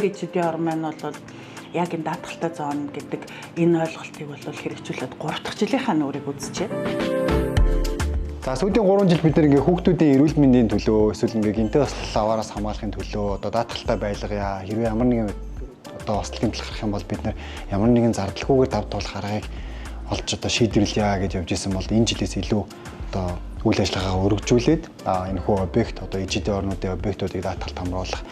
Хоёр ижидийн орн маань бол яг энэ даатгалтай зон гэдэг энэ ойлголтыг бол хэрэгжүүлээд 3 дахь жилийнхаа нүрийг үзчихэ. За сүүлийн 3 жил бид нэг ингээ хүүхдүүдийн эрүүл мэндийн төлөө эсвэл ингээ гинтэй ослол аваараас хамгаалахын төлөө одоо даатгалтай байлгая. Хэрвээ ямар нэгэн одоо ослол гэмтэл гарах юм бол бид нэр ямар нэгэн зардалгүйгээр давж туулах аргыг олж одоо шийдвэрлэе гэж явж исэн бол энэ жилээс илүү одоо үйл ажиллагаагаа өргөжүүлээд энэхүү объект одоо ижидийн орнуудын объектуудыг даатгалд хамруулах,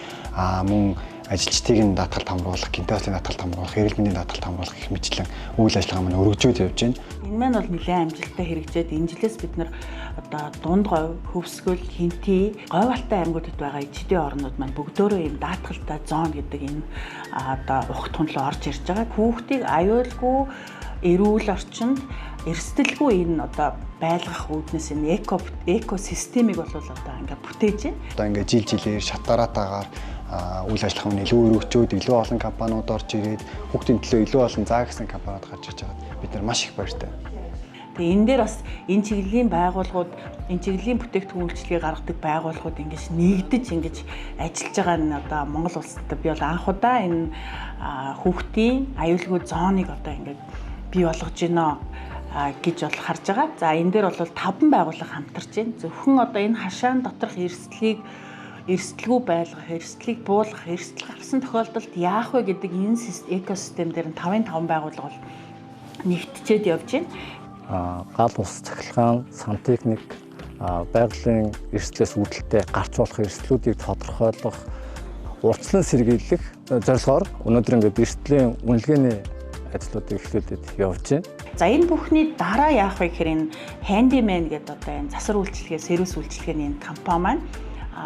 мөн ажилчдыг нь даатгалд хамруулах, гинтэй ослын даатгалд хамруулах, эрүүл мэндийн даатгалд хамруулах гэх мэтчлэн үйл ажиллагаа маань өргөжөөд явж байна. Энэ маань бол нэлээд амжилттай хэрэгжээд энэ жилээс бид нар одоо дунд говь, Хөвсгөл, Хинти, Говьалтай аймагуудад байгаа ижидийн орнууд маань бүгдөөрөө ийм даатгалтай зон гэдэг энэ одоо ухт хөндлөө орж ирж байгаа. Хүүхдийг аюулгүй эрүүл орчинд эрсдэлгүй энэ одоо байлгах үүднээс энэ экосистемийг бол одоо ингээд бүтээж байна. Одоо ингээд жил жилээр шат дараатаагаар үйл ажиллагаа нь илүү өргөжөөд илүү олон компаниуд орж ирээд хүүхдийн төлөө илүү олон заа гэсэн компаниуд гарч ирж байгаад бид нар маш их баяртай. Тэгээ энэ дээр бас энэ чиглэлийн байгууллагууд, энэ чиглэлийн бүтээгдэхүүн үйлчилгээ гаргадаг байгууллагууд ингэж нэгдэж ингэж ажиллаж байгаа нь одоо Монгол улсад би бол анх удаа энэ хүүхдийн аюулгүй зоныг одоо ингэж бий болгож гинэ гэж бол харж байгаа. За энэ дээр бол 5 байгууллага хамтарч байна. Зөвхөн одоо энэ хашаан доторх эрсдлийг эрсдэлгүй байлгах, эрсдлийг буулгах, эрсдэл гарсан тохиолдолд яах вэ гэдэг энэ экосистем дээр нь 5-ын 5 байгууллага бол нэгтчээд явж байна. Гал ус цахилгаан, сантехник, байгалийн эрсдлээс үүдэлтэй гарч болох эрсдлүүдийг тодорхойлох, урьдчилан сэргийлэх зорилгоор өнөөдөр ингээд эрсдлийн үнэлгээний ажлуудыг эхлүүлээд явж байна. За энэ бүхний дараа яах вэ гэхээр энэ Handyman гэдэг одоо энэ засвар үйлчилгээ, сервис үйлчилгээний энэ компани маань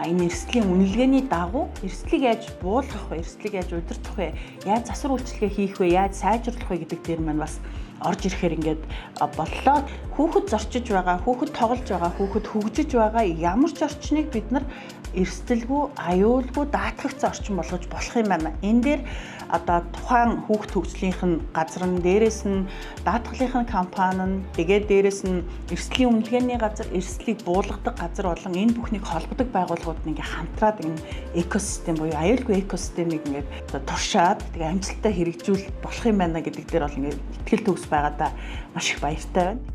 энэ эрсдлийн үнэлгээний дагуу эрсдлийг яаж буулгах вэ, эрсдлийг яаж удирдах вэ, яаж засвар үйлчилгээ хийх вэ, яаж сайжруулах вэ гэдэг дээр маань бас орж ирэхээр ингээд боллоо. Хүүхэд зорчиж байгаа, хүүхэд тоглож байгаа, хүүхэд хөгжиж байгаа ямар ч орчныг бид нар эрсдэлгүй, аюулгүй даатгагцсан орчин болгож болох юм байна. Энэ дээр одоо тухайн хүүхд хөгжлийнх нь газар нь, дээрэс нь даатгалынх нь компани нь, тэгээд дээрэс нь эрсдлийн үнэлгээний газар, эрсдлийг буулгадаг газар болон энэ бүхнийг холбодог байгууллагууд нь ингээ хамтраад энэ экосистем буюу аюулгүй экосистемийг ингээд туршаад тэгээ амжилттай хэрэгжүүл болох юм байна гэдэг дээр бол ингээд итгэл төгс байгаадаа маш их баяртай байна.